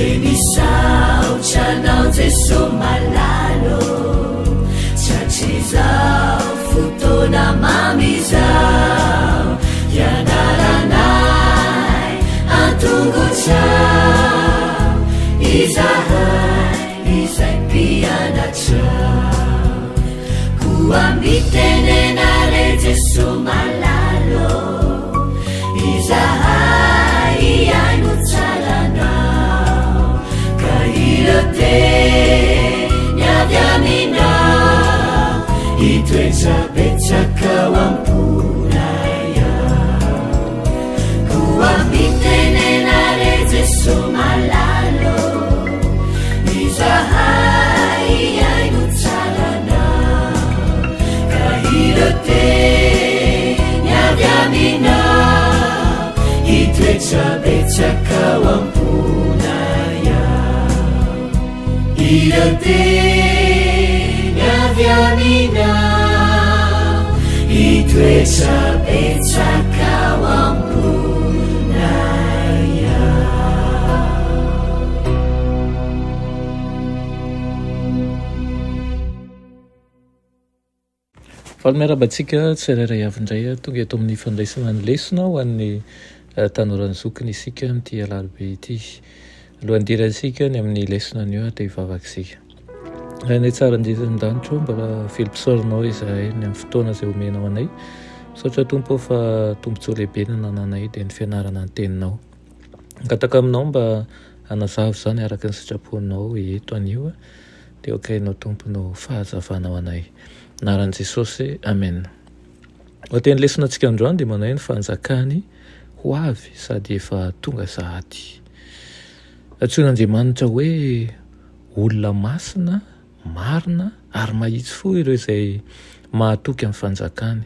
Dia misaotra anao Jeso malala ô, Tratrizao fotoana mamy izao, Hianaranay an-tongotrao, Izahay izay mpianatrao. Koa mitenena re Jeso malala ô, Izahay hihaino tsara anao, Ka ireo teny avy aminao, Hitoetra betsaka ao am-ponay ao. Koa mitenena re Jeso malala ô, Izahay hihaino tsara anao, Ka ireo teny avy aminao, Hitoetra betsaka ao am-ponay ao. Ireo teny avy aminao, Hitoetra betsaka ao am-ponay ao. Faly miarahaba antsika tsirairay avy indray tonga eto amin'ny fandraisana ny lesona ho an'ny tanoran'ny zokiny isika amin'ity alarobia ity. Alohan'ny hidirantsika ny amin'ny lesona anio dia hivavaka isika. Rainay tsara indrindra any an-danitra ô, mbola velom-pisaoranao izahay ny amin'ny fotoana izay omenao anay. Misaotra Tompo ô fa tombontsoa lehibe no anananay dia ny fianarana ny teninao. Mangataka aminao mba hanazava izany araka ny sitraponao eto anio. Dia ok Ianao Tompo no fahazavana ho anay. Anaran'i Jesosy, Amen. Lohateny lesona antsika androany dia manao hoe ny fanjakany ho avy sady efa tonga sahady. Antsoin'Andriamanitra hoe olona masina, marina ary mahitsy fo ireo izay mahatoky amin'ny fanjakany.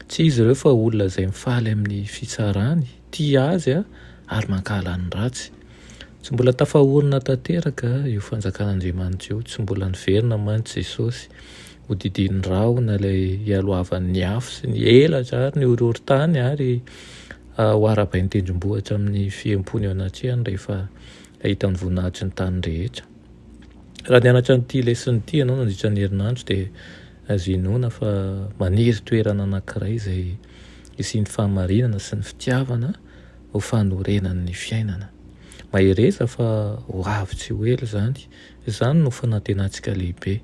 Tsy izy ireo fa olona izay mifaly amin'ny fitsarany, tia azy ary mankahala ny ratsy. Tsy mbola tafaorina tanteraka io fanjakan'Andriamanitra io, tsy mbola niverina mantsy Jesosy hodidian'ny rahona ilay hialohavan'ny afo sy ny elatra ary ny horohorontany ary ho arahabain'ny tendrombohitra amin'ny fiempoany eo anatrehany rehefa hahita ny voninahitry ny tany rehetra. Raha nianatra an'ity lesona ity ianao nandritra ny herinandro dia azo inoana fa maniry toerana anankiray izay hisian'ny fahamarinana sy ny fitiavana ho fanorenany ny fiainana. Mahereza fa ho avy tsy ho ela izany. Izany no fanantenantsika lehibe.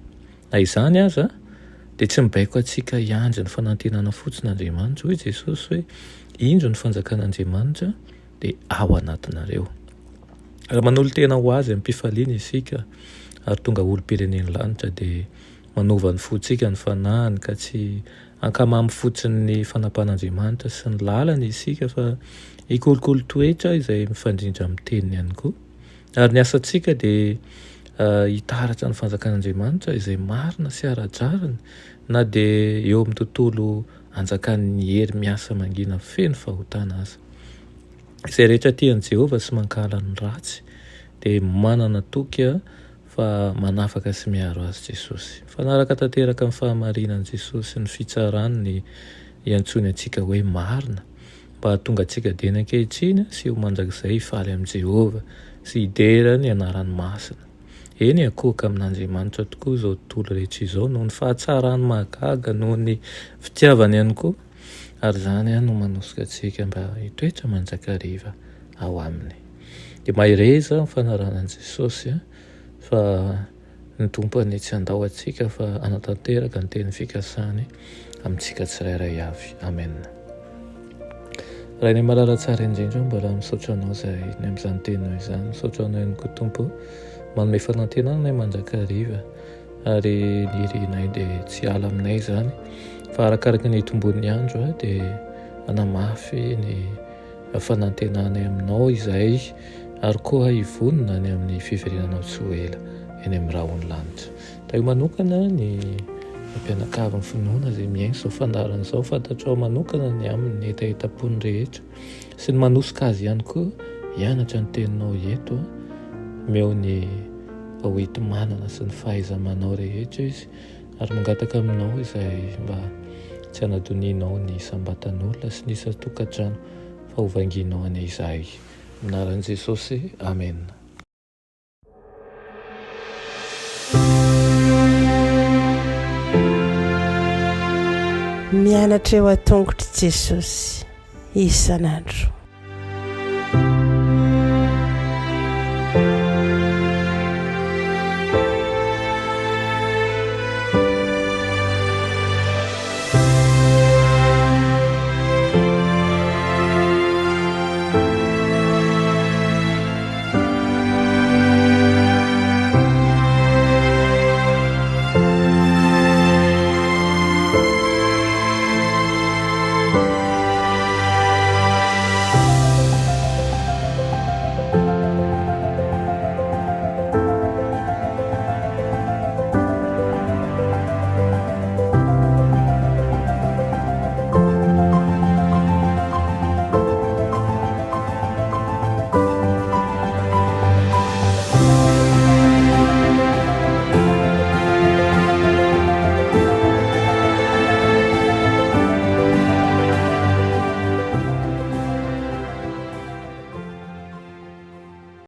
Na izany aza, dia tsy mibaiko antsika hiandry ny fanantenana fotsiny Andriamanitra. Hoy Jesosy hoe, Indro ny fanjakan'Andriamanitra dia ao anatinareo. Raha manolo-tena ho Azy amim-pifaliana isika ary tonga olom-pirenen'ny lanitra dia Manova ny fontsika ny Fanahiny ka tsy hankamamy fotsiny ny fanapahan'Andriamanitra sy ny lalany isika fa hikolokolo toetra izay mifandrindra amin'ny teniny ihany koa. Ary ny asantsika dia hitaratra ny fanjakan'Andriamanitra izay marina sy ara-drariny na dia eo amin'ny tontolo anjakan'ny hery miasa mangina feno fahotana aza. Izay rehetra tia an'i Jehovah sy mankahala ny ratsy dia manana toky fa manafaka sy miaro azy Jesosy. Mifanaraka tanteraka amin'ny fahamarinan'i Jesosy sy ny fitsarany ny iantsoany antsika hoe marina, mba hahatonga antsika dieny ankehitriny sy ho mandrakizay hifaly amin'i Jehovah sy hidera ny anarany masina. Eny, ankohoka amin'Andriamanitra tokoa izao tontolo rehetra izao noho ny fahatsarany mahagaga, noho ny fitiavany ihany koa, ary izany no manosika antsika mba hitoetra mandrakariva ao aminy. Dia mahereza amin'ny fanarahana an'i Jesosy fa ny Tompo anie tsy handao antsika fa hanatanteraka ny teny fikasany amintsika tsirairay avy. Amen. Rainay malala tsara indrindra, mbola misaotra anao izahay ny amin'izany teninao izany. Misaotra anao ihany koa Tompo manome fanantenana anay mandrakariva ary ny irinay dia tsy hiala aminay izany fa arakaraka ny hitomboan'ny andro dia hanamafy ny Fanantenanay aminao izahay ary koa hivonona any amin'ny fiverenanao tsy ho ela eny amin'ny rahon'ny lanitra. Tahio manokana ny mpianakavin'ny finoana izay mihaino izao fandaharana izao, fantatrao manokana ny amin'ny hetahetam-pony rehetra sy ny manosika azy ihany koa hianatra ny teninao eto. Omeo ny hoenti-manana sy ny fahaiza-manao rehetra izy Ary mangataka aminao izahay mba tsy hanadonianao ny isam-batan'olona sy ny isan-tokantrano fa ho vangianao anie izahay. Amin'ny anaran'i Jesosy, Amena. Mianatra eo an-tongotr'i Jesosy isan'andro.